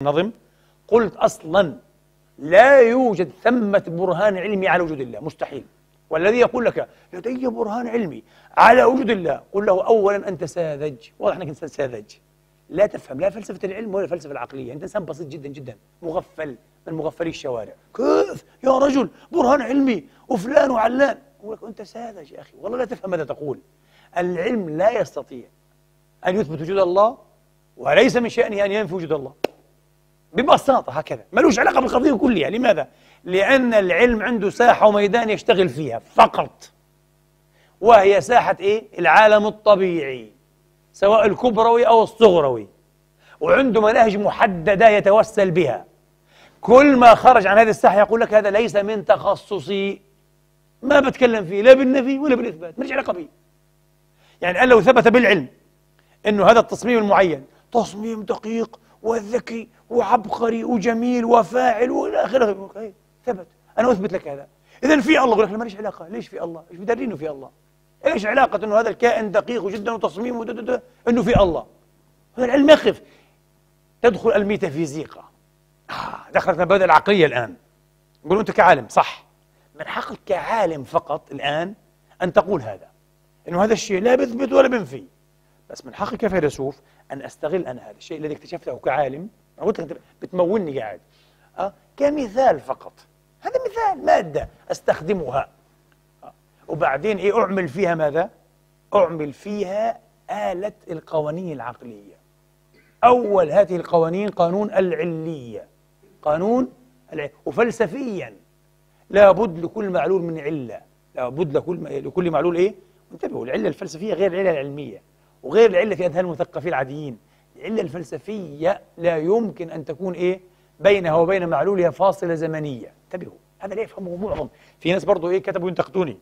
النظم قلت أصلا لا يوجد ثمة برهان علمي على وجود الله، مستحيل. والذي يقول لك لدي برهان علمي على وجود الله، قل له أولا أنت ساذج، واضح أنك إنسان ساذج، لا تفهم لا فلسفة العلم ولا الفلسفة العقلية، أنت إنسان بسيط جدا جدا، مغفل من مغفلي الشوارع. كيف يا رجل برهان علمي وفلان وعلان؟ يقول لك أنت ساذج يا أخي، والله لا تفهم ماذا تقول. العلم لا يستطيع أن يثبت وجود الله، وليس من شأنه أن ينفي وجود الله ببساطة هكذا، ملوش علاقة بالقضية كلها. لماذا؟ لأن العلم عنده ساحة وميدان يشتغل فيها فقط، وهي ساحة إيه؟ العالم الطبيعي، سواء الكبروي أو الصغروي، وعنده مناهج محددة يتوسل بها. كل ما خرج عن هذه الساحة يقول لك هذا ليس من تخصصي، ما بتكلم فيه لا بالنفي ولا بالإثبات، ماليش علاقة به. يعني قال لو ثبت بالعلم إنه هذا التصميم المعين تصميم دقيق وذكي وعبقري وجميل وفاعل والى اخره، ثبت، انا اثبت لك هذا، اذا في الله. يقول لك ماليش علاقه، ليش في الله؟ ايش بدري انه في الله؟ ايش علاقه انه هذا الكائن دقيق جدا وتصميمه انه في الله؟ هذا العلم يقف. تدخل الميتافيزيقا، دخلت المبادئ العقليه الان. يقولوا انت كعالم صح، من حقك كعالم فقط الان ان تقول هذا، انه هذا الشيء لا بثبت ولا بنفي، بس من حقي كفيلسوف أن أستغل أنا هذا الشيء الذي اكتشفته كعالم، أنا قلت لك بتمولني قاعد، كمثال فقط، هذا مثال، مادة أستخدمها، وبعدين إيه أعمل فيها ماذا؟ أعمل فيها آلة القوانين العقلية. أول هذه القوانين قانون العلية، قانون العلية، وفلسفيا لابد لكل معلول من علة، لابد لكل معلول إيه؟ انتبهوا، العلة الفلسفية غير العلة العلمية، وغير العلة في أذهان المثقفين العاديين. العلة الفلسفية لا يمكن أن تكون إيه؟ بينها وبين معلولها فاصلة زمنية. انتبهوا، هذا لا يفهمه معظم، في ناس برضو إيه كتبوا ينتقدوني،